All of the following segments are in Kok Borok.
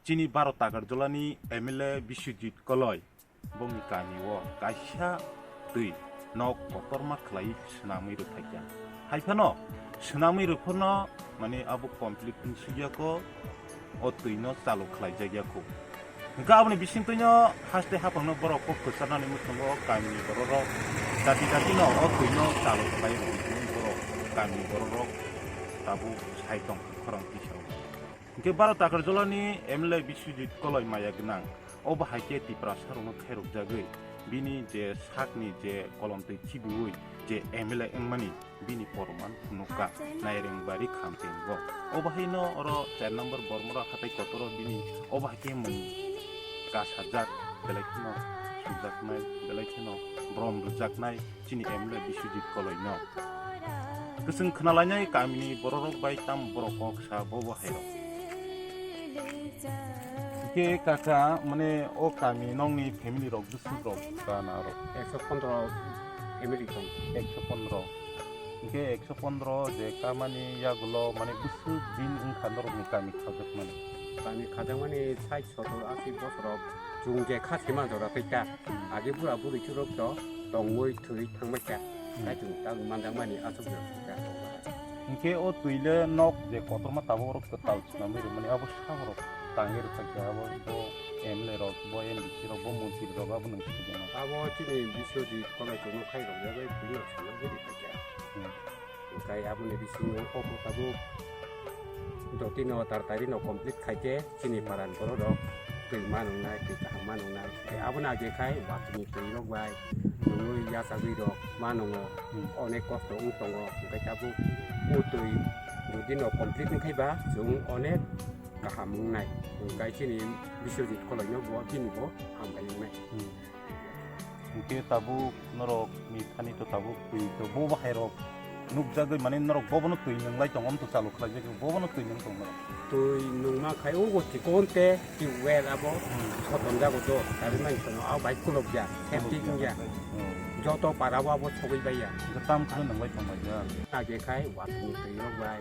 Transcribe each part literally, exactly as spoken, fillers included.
chini Bharat Takarjolani M L A Biswajit Koloi bongni kami o kaisa twi nok kotorma khlai swnamwi rwphaikha. Hai phano swnamwi rwphano mani abo complete wng sukya kho, o twi no chalu khlai jakya kho. Hwnkhe aboni bisingtwi no haste haphang no borok kok kwcharnani mwthangwi o kami ni borok rok dati dati no o twi no chalu khlai rwui borok kami borok rok tabuk sai tong khorang tisa o. Hwnkhe Bharat Takarjolani M L A Biswajit Koloi maya gwnang, obo hai khe Tiprasa rokno khairokjagwi bini je sakni je kolomtwi khibiui je M L A wngmani bini poroman phunukha Naireng Bari Khamtengo. Obo haino oro char number Bormora hatai kotoro bini obo hai khe mung kasajak, belai kheno sujaknai, belai kheno brom rwjaknai chini M L A Biswajit Koloi no. Kwchwng khwnalainai kamini bororok bai tam borok kok sa bobo hairok. Hwnkhe kaka mane o kami nongni family rok bwswk rok kana rok? Ekso pondro family tong. Ekso pondro. Hwnkhe ekso pondro je kamani yagulo mane bwswk din wngkha norokni kami khajakmani? Kami khajakmani sait sotor asi bosorok chwng je kha sima jora tei ta. Age bura buri chwrok to tongwi thwi thangbai kha. Hmm. Kaichung ta manjakmani aswk rok kha. Hwnkhe o twi le nok je kotorma tabuk rok kwtal swnamwi rwmani abo saborok tangwi rwkha khe abo bo M L A rok, bo M D C rok, bo montri rok abo nung sidi no. Abo chini Biswajit Koloi chwngno khai rok ya bai twi no swnamwi rwkha khe. Hmm. Hwnkhe aboni bisingo kok tabuk dotino tartarino complete khaikhe chini paran borok rok twi ma nwngnai, twi kaham ma nwngnai. Tei abono age khai watini twi rok bai nungwi yachagwi rok ma nwngo. Hmm. Onek kosto wng tongo. Hwnkhe tabuk o twi dotino complete wngkhai ba chwng onek kaham wngnai. Hwnkhe chini Biswajit Koloi no bo bini bo hambai wngnai. Hmm. Hwnkhe tabuk norok ni thani to tabuk twi to bo bahai rok nukjagwi mane norok bobono twi nwnglai tongo, amtwi chalu khlaijak bobono twi nwng tong norok. Twi nwngma khai o go chikon te tubewell abo Hmm. sotonjago do, tari mani sono a bai kulok ya, septic Hmm. ya. Hmm. Joto para o abo sogwi bai ya. Hwnkhe tam khwlai nwnglai tong bai ya. Age khai watini twi rok bai.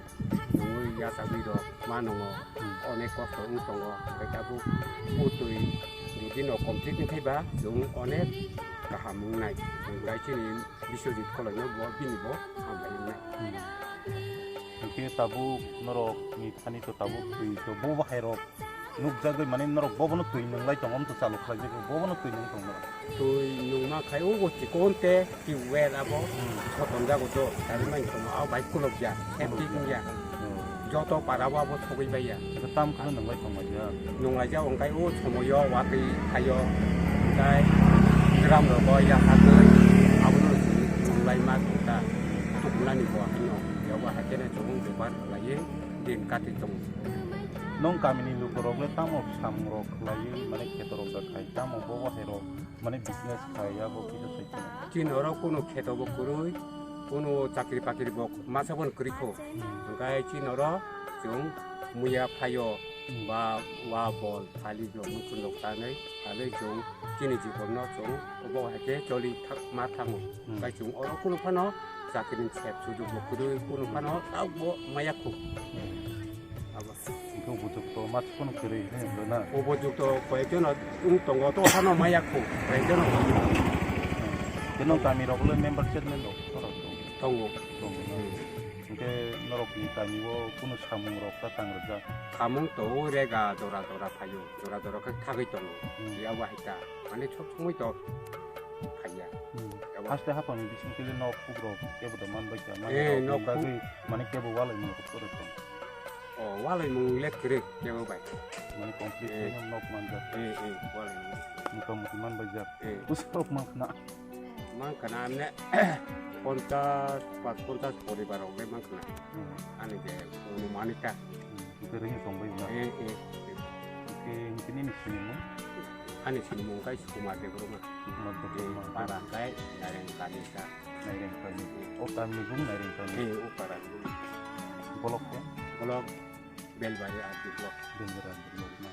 Nungwi yachagwi rok ma nungo, Hmm. onek kosto wng tongo, hwnkhe tabuk o twi dudino complete wngkhai ba chwng onek kaham wngnai, hwnkhe chini Biswajit Koloi no bo bini bo hambai wngnai. Hmm. Hwnkhe tabuk norok ni thani to tabuk twi to bo bahai rok nukjagwi mane norok bobono twi nwnglai tongo, amtwi chalu khlaijak bobono twi nwng tong norok. Twi nwngma khai o go chikon te tubewell abo Hmm. sotonjago do, tari mani sono a bai kulok ya, septic Kulok ya. wng ya. Hmm. Joto para o abo sogwi bai ya. Tam khwlai nwnglai tong bai ya. Nwnglai jak hwnkhe o somoyo watwi phaio, hwnkhe gram rogo ya sagwi abono nwnglai ma thangkha. Tukunani bo hino, yabo hakhe chwng bepar khlaiwi din kati tongo. Nong kamini lukurok le tamo samung rok khlaiwi mane kheto rok da khai, tamo bo bahai rok mane business khai, abo kisa sai kheno. Chini oro kuno kheto bo kwrwi, kuno chakri pakri bo masa bono kwrwi kho. Hmm. Hwnkhe chini oro chwng muya phaio Hmm. ba wa bol thali bo muchung rok tanwi, thali chwng chini jibon no chwng obo hai khe choli thak-, ma thango. Hmm. Hwnkhe chwng oro kuno phano chakri ni sep sujuk bo kwrwi, kuno phano tabuk bo maya kho. Abo. Hwnkhe bujukto ma phano kwrwi hwnwi hwnkhe na? O bujukto koyekjono wng tongo, to phano maya kho, koyekjono. Hwnkhe nong kami rok le member chairman rok oro tongo? Tongo. Tongo na? Hmm. Hwnkhe norok ni kami o kunu samung rok ta tang rwjak? Samung to o rega jora jora phaio, jora jora khe thagwi tongo. Hmm. Yabo hai ta, mane sob somoi to phaiya. Hmm. Yabo. Haste haphang ni bising khe nok kuk rok kebo da man bai kha, mane Eh, rok nok ni bagwi mane kebo walai mung rok oro tong. O, walai mung le kwrwi kebo bai. Mane complete Eh. khe nok man jak. Eh, eh, walai mung. Motamuti man bai jak. Eh. Bwswk rok man khna? Man khna amne ponchas, pas ponchas poribar rok le man khna. Hmm. Ani je, unu manika. Hmm. Hwnkhe rwngya tong bai na? Eh, eh. Hwnkhe, hwnkhe nini sinimung? Ani sinimung khe Sukumar Debbarma. Sukumar Debbarma. Eh, para khe Naireng Kani sa. Naireng Kani. O tamni bung Naireng Kani. Eh, o para bung. Bolok khe? Bolok Belbari R D block. Belbari R D block na.